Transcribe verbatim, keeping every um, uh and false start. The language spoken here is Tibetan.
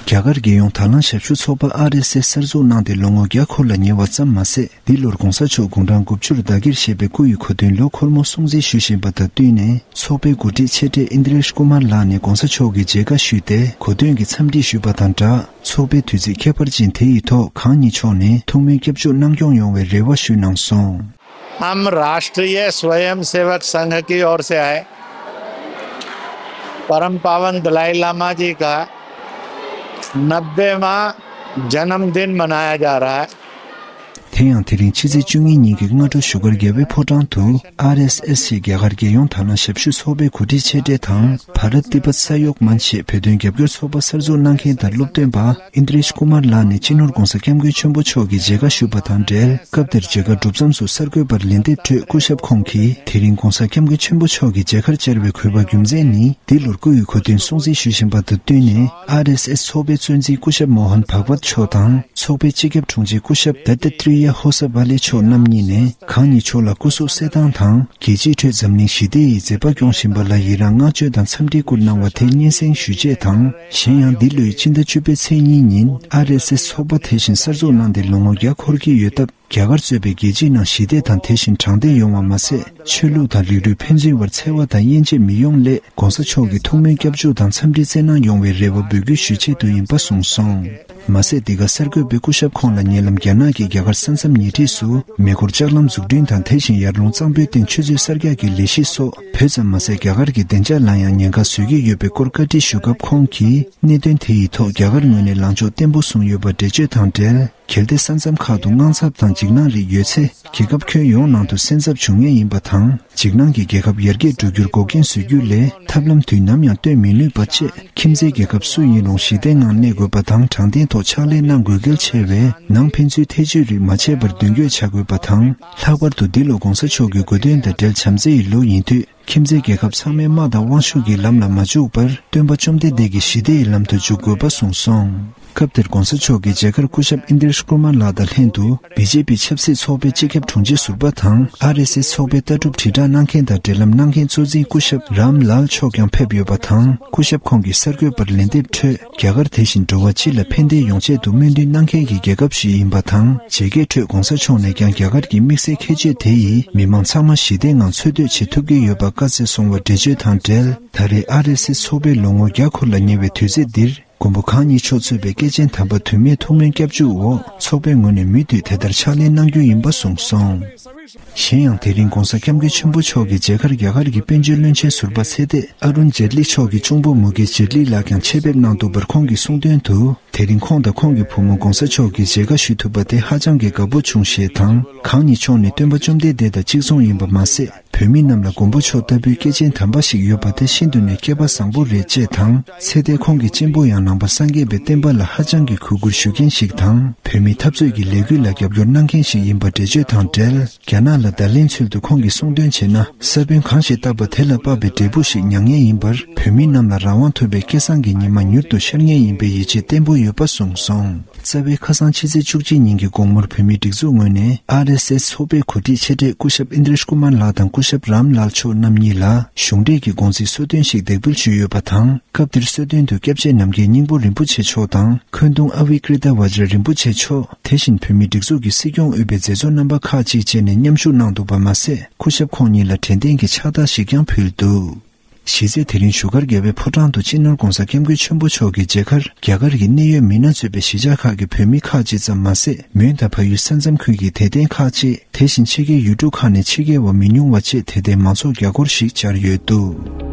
རྒྱ་གར་རྒྱལ་ཡོངས་དྭགས་ལམ་ཞབས་ཞུ་ཚོགས་པ་ཨར་ཨེས་ཨེས་གསར་འཛུགས་གནང་སྟེ་ལོ་ངོ་བརྒྱ་འཁོར་ལ་ཉེ་བ་ཙམ་མ་ཟད། འདི་ལོར་གོང་ས་མཆོག་དགུང་གྲངས་དགུ་བཅུར་ཟླ་རྒྱས་བཞད་པའི་སྐུ་ཡི་གོ་སྟོན་ལོ་འཁོར་མོ་སྲུང་བརྩི་ཞུ་བཞིན་པ་དང་བསྟུན་ནས། ཚོགས་པའི་འགོ་ཁྲིད་ཆེ་གྲས་ཨིན་དྲེཤ་ཀུ་མར་ལགས་ནས་གོང་ས་མཆོག་གི་མཇལ་ཁ་ཞུས་ཏེ། གོ་སྟོན་གྱི་འཚམས་འདྲི་ཞུས་པ་དང་སྦྲགས། ཚོགས་པའི་དུས་ཚིགས་ཁྱད་པར་ཅན་དེ་ཡི་ཐོག་གང་ཉིད་མཆོག་ནས་ཐུགས་སྨོན་སྐྱབས་འཇུག་གནང་སྐྱོང་ཡོང་བའི་རེ་བ་ཞུས་གནང་སོང་། हम राष्ट्रीय स्वयंसेवक संघ की ओर से आए। परम पावन दलाई लामा जी का नब्बेवां जन्मदिन मनाया जा रहा है। དེ་ཡང་དེ་རིང་ཕྱི་ཚེས་བཅུ་གཉིས་ཉིན་གྱི་སྔ་དྲོ་བཞུགས་སྒར་རྒྱལ་བའི་ཕོ་བྲང་དུ་ཨར་ཨེས་ཨེས་ཞེས་རྒྱ་གར་རྒྱལ་ཡོངས་དྭགས་ལམ་ཞབས་ཞུ་ཚོགས་པའི་འགོ་ཁྲིད་ཆེ་གྲས་དང་། བྷ་རཏ་ཏི་པད་ས་ཡོག་མན་ཆེ་བོད་དོན་རྒྱབ་སྐྱོར་ཚོགས་པ་གསར་འཛུགས་གནང་མཁན་དང་སློབ་སྟོན་པ་ཨིན་དྲེཤ་ཀུ་མར་ལགས་ནས་སྤྱི་ནོར་༧གོང་ས་༧སྐྱབས་མགོན་ཆེན་པོ་མཆོག་གི་མཇལ་ཁ་ཞུས་པ་དང་འབྲེལ། སྐབས་དེར་མཇལ་ཁ་གྲུབ་མཚམས་སུ་གསར་འགོད་པར་ལན་འདེབས་ཁྲོད་སྐུ་ཞབས་ཁོང་གིས། དེ་རིང་༧གོང་ས་༧སྐྱབས་མགོན་ཆེན་པོ་མཆོག་གི་མཇལ་ཁར་བཅར་བའི་དགོས་པ་རྒྱུ་མཚན་ནི། འདི་ལོར་སྐུ་ཡི་གོ་སྟོན་སྲུང་བརྩི་ཞུ་བཞིན་པ་དང་བསྟུན་ནས། ཨར་ཨེས་ཨེས་ཚོགས་པའི་གཙོ་འཛིན་སྐུ་ཞབས་མོ་ཧན་བྷག་ཝད་མཆོག་དང་། ཚོགས་པའི་སྤྱི་ཁྱབ་དྲུང་ཆེ་སྐུ་ཞབས་དད་ཏ་ཏྲི་ཡ་ཧོ་ས་བྷ་ལེ་མཆོག་རྣམ་གཉིས་ནས། གང་ཉིད་མཆོག་ལ་སྐུ་གཟུགས་གསལ་ཐང་དང་། རྒྱལ་སྤྱིའི་ཁྲོད་འཛམ་གླིང་ཞི་བདེ་ཡི་མཛད་པ་སྐྱོང་བཞིན་པ་ལ་ཡི་རང་བསྔགས་བརྗོད་དང་འཚམས་འདྲི་བསྐུར་གནང་བ་དེ་སྙན་སེང་ཞུ་ཆེད་དང་། གཞན་ཡང་། འདི་ལོའི་སྤྱི་ཟླ་བཅུ་པའི་ཚེས་གཉིས་ཉིན། ཨར་ཨེས་ཨེས་ཚོགས་པ་དེ་བཞིན་གསར་འཛུགས་གནང་སྟེ་ལོ་ངོ་བརྒྱ་འཁོར་གྱི་ཡོད་སྟབས། རྒྱ་གར་གཙོས་པའི་རྒྱལ་སྤྱིའི་ནང་ཞི་བདེ་དང་དེ་བཞིན་དྲང་བདེན་ཡོང་བ་མ་ཟད། ཆོས་ལུགས་དང་རིགས་རུས་ཕན་ཚུན་བར་འཚེ་བ་དང་དབྱེ་འབྱེད་མི་ཡོང་སླད། ༧གོང་ས་མཆོག་གི་ཐུགས་སྨོན་སྐྱབས་འཇུག་དང་འཚམས་འདྲི་བསྩལ་གནང་ཡོང་བའི་རེ་བ་འབོད་སྐུལ་ཞུ་ཆེད་དུ་ཡིན་པ་གསུངས་སོང་། མ་ཟད། འདི་ག་གསར་འགོད་པས་སྐུ་ཞབས་ཁོང་ལ་ཉེ་ལམ་རྒྱ་ནག་གིས་རྒྱ་གར་ས་མཚམས་ཉེ་འཁྲིས་སུ་མེ་འཁོར་ལྕགས་ལམ་འཛུགས་སྐྲུན་དང་། དེ་བཞིན་ཡར་ཀླུང་གཙང་པོའི་སྟེང་ཆུ་མཛོད་གསར་རྒྱག་གི་ལས་གཞི་སོགས་བོད་ཙམ་མ་ཟད། རྒྱ་གར་གྱི་བདེ་འཇགས་ལ་ཡང་ཉེན་ཁ་བཟོ་གི་ཡོད་པའི་སྐོར་བཀའ་འདྲི་ཞུ་སྐབས། ཁོང་གིས་གནད་དོན་དེ་ཡི་ཐོག་རྒྱ་གར་ངོས་ནས་ལངས་ཕྱོགས་བརྟན་པོ་བཟུང་ཡོད་པ་འགྲེལ་བརྗོད་དང་འབྲེལ། གལ་ཏེ་ས་མཚམས་ཁག་ཏུ་དངངས་འཚབ་དང་འཇིགས་སྣང་རིགས་ཡོད་ཚེ། རྒྱལ་ཁབ་ཁྱོན་ཡོངས་ནང་དུ་སེམས་འཚབ་འབྱུང་ངེས་ཡིན་པ་དང་། འཇིགས་སྣང་གིས་རྒྱལ་ཁབ་ཡར་རྒྱས་འགྲོ་རྒྱུར་འགོག་རྐྱེན་བཟོ་རྒྱུ་ལས། ཐབས་ལམ་དུས་ནམ་ཡང་སྟོན་མི་ནུས་པ་བཅས། ཁྱིམ་མཚེས་རྒྱལ་ཁབ་སུ་ཡིན་རུང་ཞི་བདེ་ངང་གནས་དགོས་པ་དང་། དྲང་བདེན་ཐོག་ཕྱག་ལས་གནང་དགོས་གལ་ཆེ་བས། ནང་ཕན་ཚུན་ཐེ་བྱུས་རིགས་མ་བྱས་པར་མདུན་སྐྱོད་བྱ་དགོས་པ་དང་། ལྷག་པར་དུ་འདི་ལོ་༧གོང་ས་མཆོག་གི་དགུང་སྟོན་དང་འབྲེལ་བྱམས་བརྩེ་ཡི་ལོ་ཡིན་དུས། ཁྱིམ་མཚེས་རྒྱལ་ཁབ་ཚང་མས་དམག་དང་དབང་ཤུགས་ཀྱི་ལམ་ལ་མ་འཇུག་པར། སྟོན་པ་བཅོམ་ལྡན་འདས་ཀྱི་ཞི་བདེ་ཡི་ལམ་དུ་འཇུག་དགོས་པ་གསུངས་སོང་། སྐབས་དེར་༧གོང་ས་མཆོག་གི་མཇལ་ཁར་སྐུ་ཞབས་ཨིན་དྲེཤ་ཀུ་མར་ལགས་དང་ལྷན་དུ། བི་ཇེ་པི་ཆབ་སྲིད་ཚོགས་པའི་སྤྱི་ཁྱབ་དྲུང་ཆེ་ཟུར་པ་དང་། ཨར་ཨེས་ཨེས་ཚོགས་པའི་ལྟ་གྲུབ་དྲིལ་བསྒྲགས་གནང་མཁན་དང་འབྲེལ་ལམ་གནང་མཁན་གཙོ་འཛིན་སྐུ་ཞབས་རམ་ལཱལ་མཆོག་ཀྱང་ཕེབས་ཡོད་པ་དང་། སྐུ་ཞབས་ཁོང་གིས་གསར་འགོད་པར་ལན་འདེབས་ཁྲོད། རྒྱ་གར་དེ་བཞིན་འགྲོ་བ་སྤྱི་ལ་ཕན་བདེ་ཡོང་ཆེད་དུ་སྨོན་འདུན་གནང་མཁན་གྱི་རྒྱལ་ཁབ་ཞིག་ཡིན་པ་དང་། ཇེ་ཀེ་ཁྲོད་༧གོང་ས་མཆོག་ནས་ཀྱང་རྒྱ་གར་གྱི་དམིགས་བསལ་ཁྱད་ཆོས་དེ་ཡིས་མི་མང་ཚང་མ་ཞི་བདེ་ངང་འཚོ་སྡོད་བྱེད་ཐུབ་ཀྱི་ཡོད་པ་བཀའ་སྩལ་སོང་བ་འགྲེལ་བརྗོད་དང་འབྲེལ། ད་རེས་ཨར་ཨེས་ཨེས་ཚོགས་པའི་ལོ་ངོ་བརྒྱ་འཁོར་ལ་ཉེ་བའི་དུས་ཚོད་འདིར། མགོན་པོ་གང་ཉིད་མཆོག་གཙོས་པའི་སྐྱེས་ཆེན་དམ་པ་དུ་མས་ཐུགས་སྨོན་སྐྱབས་འཇུག་འོག་ཚོགས་པའི་ངོས་ནས་མུ་མཐུད་དེ་ལྟར་ཕྱག་ལས་གནང་རྒྱུ་ཡིན་པ་གསུངས་སོང་། གཞན་ཡང་། དེ་རིང་༧གོང་ས་༧སྐྱབས་མགོན་ཆེན་པོ་མཆོག་གི་མཇལ་ཁར་རྒྱ་གར་གྱི་དཔལ་འབྱོར་བློན་ཆེན་ཟུར་པ་ཚེ་འདས་ཨ་རུན་ཇེ་ཏི་ལི་མཆོག་གི་གཅུང་པོ་མུ་ཀེ་ཤ་ཇེ་ཏི་ལི་ལགས་ཀྱང་ཆེད་ཕེབས་གནང་འདུག་པར། ཁོང་གི་གསུང་དོན་དུ། དེ་རིང་ཁོང་དང་ཁོང་གི་བུ་མོ་༧གོང་ས་མཆོག་གི་མཇལ་ཁ་ཞུ་ཐུབ་པ་དེ་ཧ་ཅང་གི་དགའ་པོ་བྱུང་ཞེས་དང་། གང་ཉིད་མཆོག་ནི་སྟོན་པ་བཅོམ་ལྡན་འདས་དང་གཅིག་མཚུངས་ཡིན་པ་མ་ཟད། བོད་མི་རྣམས་ལ་མགོན་པོ་མཆོག་ལྟ་བུའི་སྐྱེས་ཆེན་དམ་པ་ཞིག་ཡོད་པ་དེ་ཤིན་ཏུ་ནས་སྐལ་པ་བཟང་པོ་རེད་ཅེས་དང་། ཚེ་འདས་ཁོང་གི་གཅེན་པོ་ཡང་ནང་པ་སངས་རྒྱས་པའི་བསྟན་པ་ལ་ཧ་ཅང་གི་གུས་བཀུར་ཞུ་མཁན་ཞིག་དང་། བོད་མིའི་འཐབ་རྩོད་ཀྱི་ལས་འགུལ་ལ་རྒྱབ་སྐྱོར་གནང་མཁན་ཞིག་ཡིན་པ་འགྲེལ་བརྗོད་དང་འབྲེལ། རྒྱ་ནག་ལ་བརྡ་ལན་ཚུལ་དུ་ཁོང་གིས་གསུང་དོན་བྱས་ན། ས་བོན་གང་ཞིག་བཏབ་པ་དེ་ལ་དཔག་པའི་འབྲས་བུ་ཞིག་ཉར་ངེས་ཡིན་པར། བོད་མི་རྣམས་ལ་རང་དབང་ཐོབ་པའི་སྐལ་བཟང་གི་ཉི་མ་མྱུར་དུ་ཤར་ངེས་ཡིན་པའི་ཡིད་ཆེས་བརྟན་པོ་ཡོད་པ་གསུངས་སོང་། རྩ་བའི་ཁ་སང་ཕྱི་ཚེས་བཅུ་གཅིག་ཉིན་གྱི་དགོང་མོར་བོད་མིའི་སྒྲིག་འཛུགས་ངོས་ནས་ཨར་ཨེས་ཨེས་ཚོགས་པའི་འགོ་ཁྲིད་ཆེ་གྲས་སྐུ་ཞབས་ཨིན་དྲེཤ་ཀུ་མར་ལགས་དང་སྐུ་ཞབས་རམ་ལཱལ་མཆོག་རྣམ་གཉིས་ལ་གཞུང་འབྲེལ་གྱི་དགོངས་ཚུལ་གསོལ་སྟོན་ཞིག་འདེགས་འབུལ་ཞུས་ཡོད་པ་དང་། སྐབས་དེར་གསོལ་སྟོན་དུ་སྐྱབས་རྗེ་རྣམ་རྒྱལ་སྙིང་པོ་རིན་པོ་ཆེ་མཆོག་དང་། འཁོན་གདུང་ཨ་བྷི་ཀྲི་ཏ་བཛྲ་རིན་པོ་ཆེ་མཆོག་དེ་བཞིན་བོད་མིའི་སྒྲིག་འཛུགས་ཀྱི་སྲིད་སྐྱོང་དབུས་པའི་མཛད་གཙོ་རྣམ་པ་ཁག་ཅིག་བཅས་ནས་མཉམ་ཞུགས་གནང་འདུག་པ་མ་ཟད། སྐུ་ཞབས་ཁོང་གཉིས་ལ་དྲན་རྟེན་གྱི་ཕྱག་རྟགས་ཤིག་ཀྱང་ཕུལ་འདུག་གཞི་རྩའི་དེ་རིང་བཞུགས་སྒར་རྒྱལ་བའི་ཕོ་བྲང་དུ་སྤྱི་ནོར་༧གོང་ས་༧སྐྱབས་མགོན་ཆེན་པོ་མཆོག་གི་མཇལ་ཁར་རྒྱ་གར་གྱི་གནད་ཡོད་མི་སྣ་གཙོས་པའི་གཞིས་ཆགས་ཁག་གི་བོད་མི་ཁག་ཅིག་ཙམ་མ་ཟད། མོན་དང་བལ་ཡུལ་ས་མཚམས་ཁུལ་གྱི་དད་ལྡན་ཁག་ཅིག་དེ་བཞིན་ཕྱི་རྒྱལ་ཡུལ་གྲུ་ཁག་ནས་ཕྱི་རྒྱལ་བ་མི་ཉུང་བ་བཅས་དད་ལྡན་མང་ཚོགས་བརྒྱ་སྐོར་ཞིག་བཅར་ཡོད་འདུག